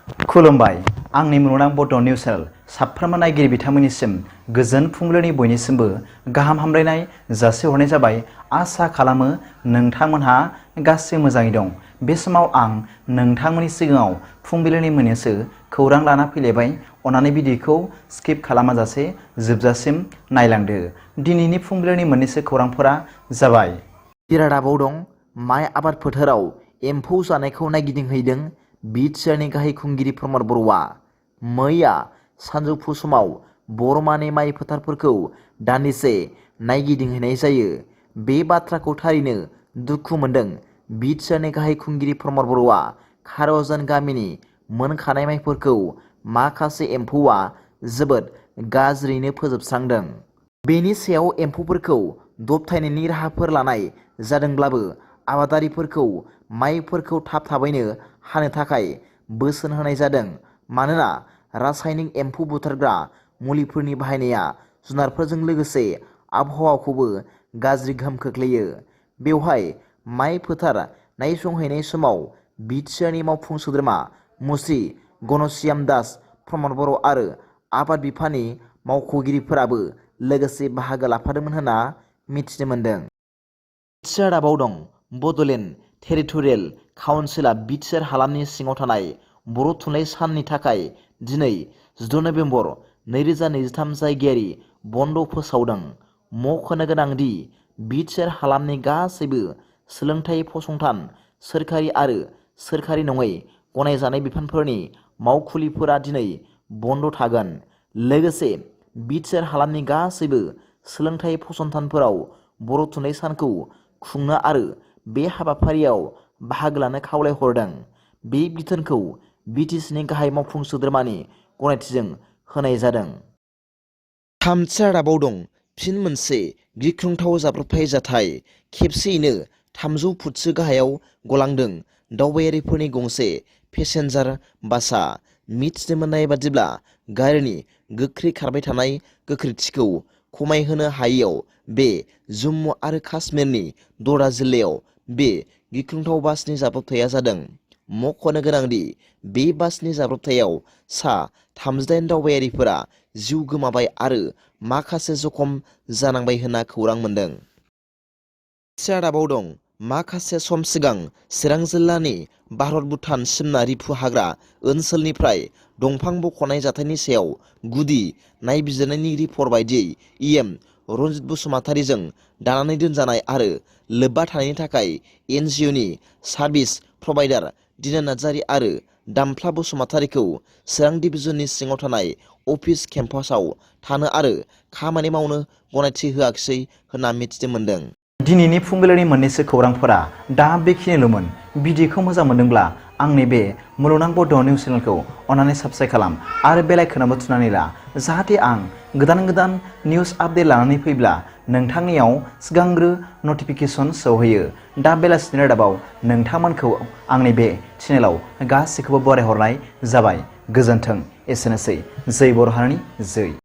खुलुमबाय आंनि मुलुगनां बड' निउस चेनेल साफ्रोमबो नायगिरि बिथांमोननिसिम गोजोन फुंबिलिनि बयनिसिमबो गाहाम हामलायनाय जासिहरनाय जाबाय। आसा खालामो नोंथांमोनहा गासै मोजाङै दं। बे समाव आं नोंथांमोननि सिगाङाव फुंबिलिनि मोननैसो खौरां लाना फैलायबाय। अन्नानै भिडिअखौ स्किप खालामाजासे जोबजासिम नायलांदो। दिनैनि फुंबिलिनि मोननैसो खौरांफोरा जाबाय। रादाबाव दं माइ आबाद फोथाराव एम्फौ जानायखौ नायगिदिंहैदों बिटिआरनि गाहाय खुंगिरि प्रमद बर'आ। मैया सानजौफु समाव बर'मानि माइ फोथारफोरखौ दान्दिसे नायगिदिंहैनाय जायो। बे बाथ्राखौ थारैनो दुखु मोनदों बिटिआरनि गाहाय खुंगिरि प्रमद बर'आ। खार'जान गामिनि मोनखानाय माइफोरखौ माखासे एम्फौआ जोबोद गाज्रियैनो फोजोबस्रांदों। बेनि सायाव एम्फौफोरखौ दबथायनायनि राहाफोर लानाय जादोंब्लाबो आबादारिफोरखौ माइफोरखौ थाबैनो हानो थाखाय बोसोन होनाय जादों। मानोना रासायनिक एम्फौ बुथारग्रा मुलिफोरनि बाहायनाया जुनारफोरजों लोगोसे आबहावाखौबो गाज्रि गोहोम खोख्लैयो। बेवहाय माइ फोथार नायसंहैनाय समाव बिटिआरनि मावफुं सोद्रोमा मुस्रि घनश्याम दास, प्रमद बर' आरो आबाद बिफाननि मावख'गिरिफोराबो लोगोसे बाहागो लाफादोंमोन होनना मिथिनो मोन्दों। बिटिआर रादाबाव दं बड'लेण्ड टेरिटरियेल काउन्सिलआ बिटिआर हालामनि सिङाव थानाय बर' थुनलाइ साननि थाखाय दिनै 16 नबेम्बर 2023 जायगायारि बन्द फोसावदों। मख'नो गोनां दि बिटिआर हालामनि गासैबो सोलोंथाइ फसंथान, सोरखारि आरो सोरखारि नङै गनायजानाय बिफानफोरनि मावखुलिफोरा दिनै बन्द थागोन। लोगोसे बिटिआर हालामनि गासैबो सोलोंथाइ फसंथानफोराव बर' थुनलाइ सानखौ खुंनो आरो बे हाबाफारियाव बाहागो लानो खावलायहरदों। बे बिथोनखौ बिटिसिनि गाहाय मावफुं सोद्रोमानि गनायथिजों होनाय जादों। थामथि रादाबाव दं फिन मोनसे गिख्रंथाव जाब्रबथाय जाथाय। खेबसेयैनो 300 फुटसो गाहायाव गलांदों दावबायारिफोरनि गंसे पेसेन्जार बासआ। मिथिनो मोननाय बादिब्ला गारिनि गोख्रै खारबाय थानाय गोख्रैथिखौ खमायहोनो हायैयाव बे जम्मु आरो काश्मीरनि दरा जिल्लायाव बे गिख्रंथाव बासनि जाब्रबथाया जादों। मख'नो गोनांदि बे बासनि जाब्रबथायाव सा 38 दावबायारिफोरा जिउ गोमाबाय आरो माखासे जखम जानांबाय होनना खौरां मोन्दों। रादाबाव दं माखासे सम सिगां चिरां जिल्लानि भारत-भुटान सिमना रिफु हाग्रा ओनसोलनिफ्राय दंफां बख'नाय जाथायनि सायाव गुदि नायबिजिरनायनि रिपर्ट बायदियै इएम रनजित बसुमतारीजों दानानै दोनजानाय आरो लोब्बा थानायनि थाखाय NGOनि सार्भिस प्रभाइडार दिना नार्जारी आरो दामफ्ला बसुमतारीखौ चिरां डिभिजननि सिङाव थानाय अफिस केम्पासआव थानो आरो खामानि मावनो गनायथि होआखिसै होनना मिथिनो मोन्दों। दिनैनि फुंबिलिनि मोननैसो खौरांफोरा दा बेखिनिल'मोन। भिडिअखौ मोजां मोनदोंब्ला आंनि बे मुलुगनां बड' निउस चेनेलखौ अन्नानै साबस्क्राइब खालाम आरो बेल आइकनआवबो थुनानै ला, जाहाथे आं गोदान निउस आपडेट लानानै फैब्ला नोंथांनियाव सिगांग्रो नटिफिकेसन सौहैयो। दा बेलासिनि रादाबाव नोंथांमोनखौ आंनि बे चेनेलाव गासैखौबो बरायहरनाय जाबाय। गोजोन्थों। एसेनोसै। जै बर' हारिनि जै।